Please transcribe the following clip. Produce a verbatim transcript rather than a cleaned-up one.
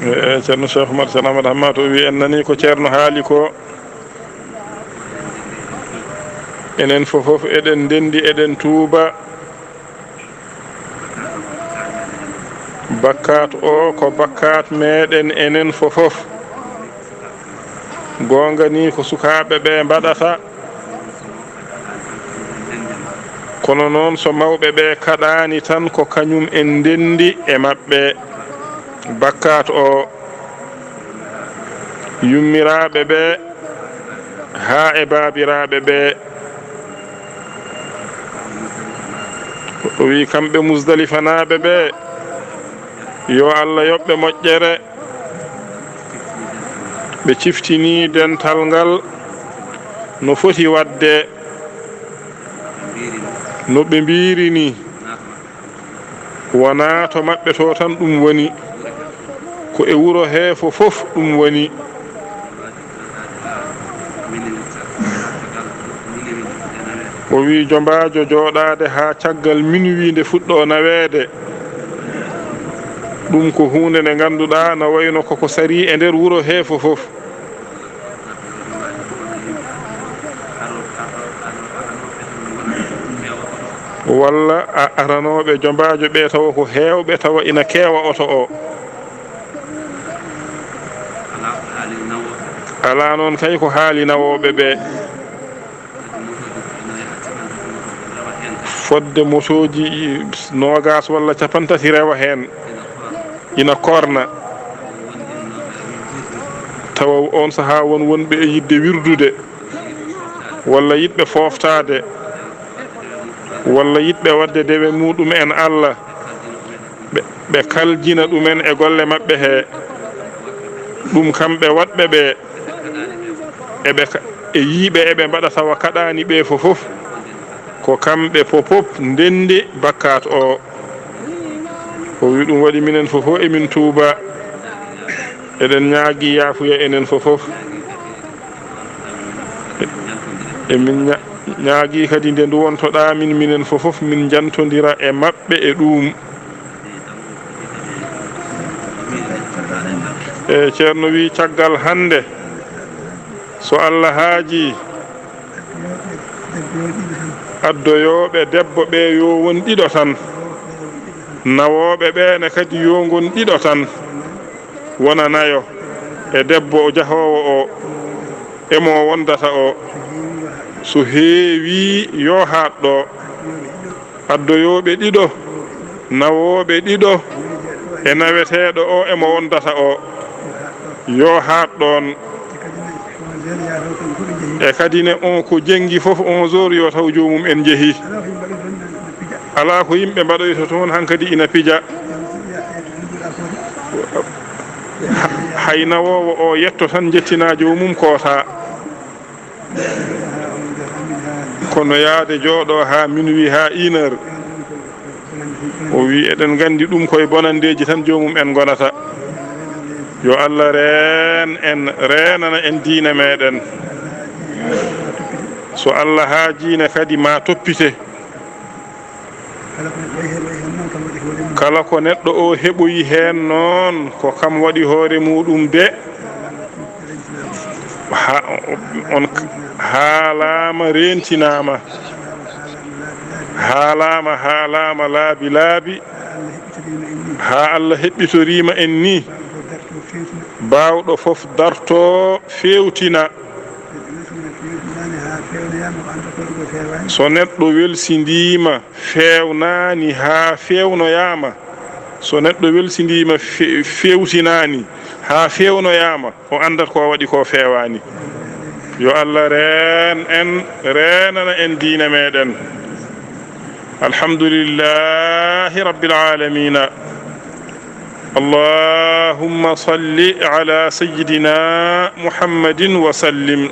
E, Ceerno Cheikh Oumar Sène Ahmad Hammat o wi en nani ko Ceerno haali ko. Enen fofof eɗen ndenndi, eɗen tuuba. Bakkaat o ko bakkaat meɗen enen fofof. Goonga ni ko sukaaɓe ɓe mbaɗata. Kono noon so mawɓe ɓe kaɗaani tan ko kañum en ndenndi e maɓɓe. Bakkaat o yummiraaɓe ɓe haa e baabiraaɓe ɓe. O wi kamɓe Musdalifanaaɓe ɓe, yo Allah yoɓ ɓe moƴƴere. Ɓe ciftini dental ngal no foti waɗde, no ɓe mbiiri ni. Wonaa to maɓɓe to tan ɗum woni, ko e wuro hee fof ɗum woni. O wi jombaajo jooɗaade haa caggal minuwi nde fuɗɗo naweede. Ɗum ko huunde nde ngannduɗaa na wayno koko sari e nder wuro hee fof. Walla a aranooɓe jombaajo ɓe tawa ko heewɓe tawa ina keewa oto o. Alaa noon kay ko haali nawooɓe ɓe. Fodde motooji noogas walla capantati rewa heen, ina korna. Tawa oon sahaa won wonɓe e yiɗde wirdude, walla yiɗɓe fooftaade, walla yiɗɓe waɗde dewe muɗum en Allah, ɓe, ɓe kaljina ɗumen e golle maɓɓe he. Ɗum kamɓe waɗɓe ɓe, eɓe ka-, e yiiɓe eɓe mbaɗa tawa kaɗaani ɓe fof fof. Ko kamɓe fof fof ndenndi bakkaat o. O wi ɗum waɗi minen fof fof emin tuuba. Eɗen ñaagi yaafuya enen fof fof. Emin ña-, ñaagi kadi nde nduwontoɗaa min, minen fof fof min njantondira e maɓɓe e ɗum. E Ceerno wi caggal hannde, so Allah haaji, addoyooɓe debbo ɓe yo won ɗiɗo tan, nawooɓe ɓe ne kadi yo ngon ɗiɗo tan, wona nayo, e debbo o jahoowo o, e mo wondata o. So heewi yo haaɗ ɗo. Addoyooɓe ɗiɗo, nawooɓe ɗiɗo, e naweteeɗo o, e mo wondata o, yo haaɗ ɗoon. E kadi ne, on ko jenngi fof, onze heures, yo taw joomum en njehi. Alaa ko yimɓe mbaɗoyta toon hankadi ina pija. Hay nawoowo o yetto tan, njettina joomum, koosa. Kono yaade jooɗo haa minuwi, haa une heure, o wi eɗen nganndi ɗum koye bonanndeeji tan joomum en ngonata. Yo Allah reen en, reenana en diine meɗen. So Allah haajiine kadi ma toppite. Kala ko neɗɗo o heɓoyi heen noon, ko kam waɗi hoore muɗum de. Ha-, on haalaama, reentinaama, haalaama, haalaama laabi laabi, haa Allah heɓɓitoriima en ni, baawɗo fof darto feewtina. So neɗɗo welsindiima, feewnaani haa feewnoyaama, so neɗɗo welsindiima, fe-, feewtinaani haa feewnoyaama, o anndat ko o waɗi ko feewaani. Yo Allah reen en, reenana en diine meɗen. Alhamdulillahi Rabbil Aalamiina. Allahumma salli ala sayyidina Muhammadin wa sallim.